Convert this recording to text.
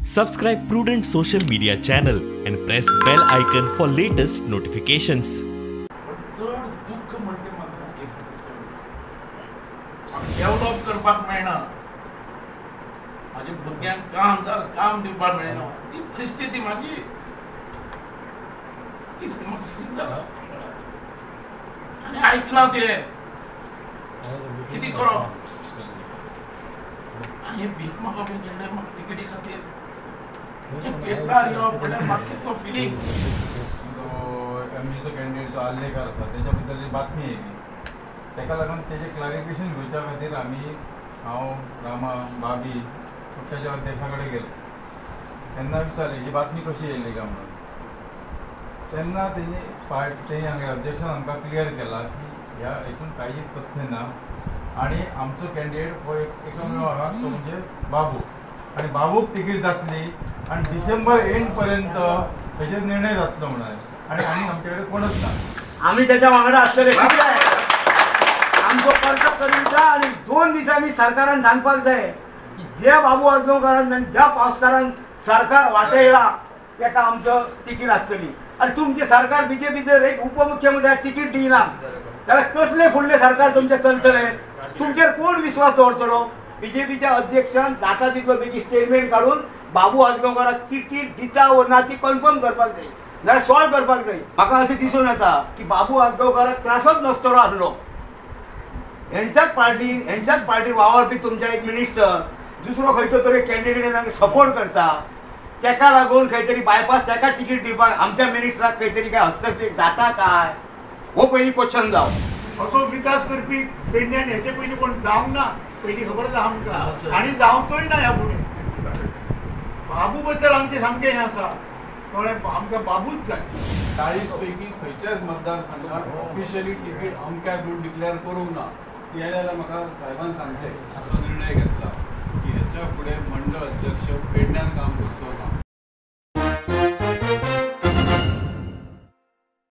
Subscribe Prudent Social Media channel and press bell icon for latest notifications. चड दुःख म्हणटे म्हाका develop करपाक मेळना, म्हाज्या भुरग्यांक काम जाल काम दिवपाक मेळना, ही परिस्थिती म्हाजी म्हाका फील जाला आनी आयकना ते कितें करप. आनी भीक म्हाका जेन्ना म्हाका तिकेटी खातीर पेपरार येवप म्हणल्यार म्हाका कितलो फिलींग. एमजीचो कॅन्डिडेट जो आर्लेकर आसा तेच्या बद्दल जी बातमी येयली तेका लागून तेजें क्लॅरिफिकेशन घेवच्या खातीर आमी हांव रामा बाबी पक्षाच्या अध्यक्षा कडेन गेले. तेन्ना विचारलें ही बातमी कशी येयली काय म्हणून. तेन्ना तेणी तेणी हांगा अध्यक्षान आमकां क्लियर केला की ह्या हितून कांय तथ्य ना आनी आमचो कॅन्डिडेट हो एकमेव आहा तो म्हणजे बाबू आनी बाबूक तिकीट जातली आनी डिसेंबर एंड पर्यंत हेजेर निर्णय जातलो म्हणून आनी आनी आमचे कडेन कोणच ना. आमी तेच्या वांगडा आसतले. आमचो खर्च करीता आनी 2 दिसांनी सरकारान सांगपाक जाय की जे बाबू आजगांवकारान आनी ज्या पावसकारान सरकार वाटयला तेका आमचो तिकीट आसतली. आनी तुमचें सरकार बीजेपी जर एक उपमुख्यमंत्र्याक तिकीट दिना जाल्यार कसले फुडलें सरकार तुमचें चलतलें? तुमचेर कोण विश्वास दवरतलो? बीजेपीच्या अध्यक्षान जाता तितलो बेगीन स्टेटमेंट काडून बाबू आजगांवकाराक तिकीट दिता वो ना ती कन्फर्म करपाक जाय, नाल्यार सॉल्व करपाक जाय. म्हाका अशें दिसून येता की बाबू आजगांवकाराक त्रासच नासतलो आसलो. हेंच्याच पार्टी वावरपी तुमच्या एक मिनिस्टर दुसरो खंयचो तरी कॅन्डिडेट सपोर्ट करता, तेका लागून खंय तरी बायपास तेका तिकीट दिवपाक आमच्या मिनिस्टराक खंय तरी काय हस्तक्षेप जाता काय हो पयलीं क्वेश्चन जावं. असो विकास करपी पेडण्यान हेचे पयलीं कोण जावंक ना, पयलीं खबर आसा आमकां आनी जावचोय ना ह्या फुडें. बाबू बद्दल आमचें सामकें हें आसा, कळ्ळें? आमकां बाबूच जाय. 40 पैकी खंयच्याच मतदारसंघात ऑफिशियली तिकीट अमक्याक म्हूण डिक्लेअर करूंक ना. ती जाल्यार म्हाका साहेबान सांगचें. असो निर्णय घेतला की हेच्या फुडें मंडळ अध्यक्ष पेडण्यान काम करूं.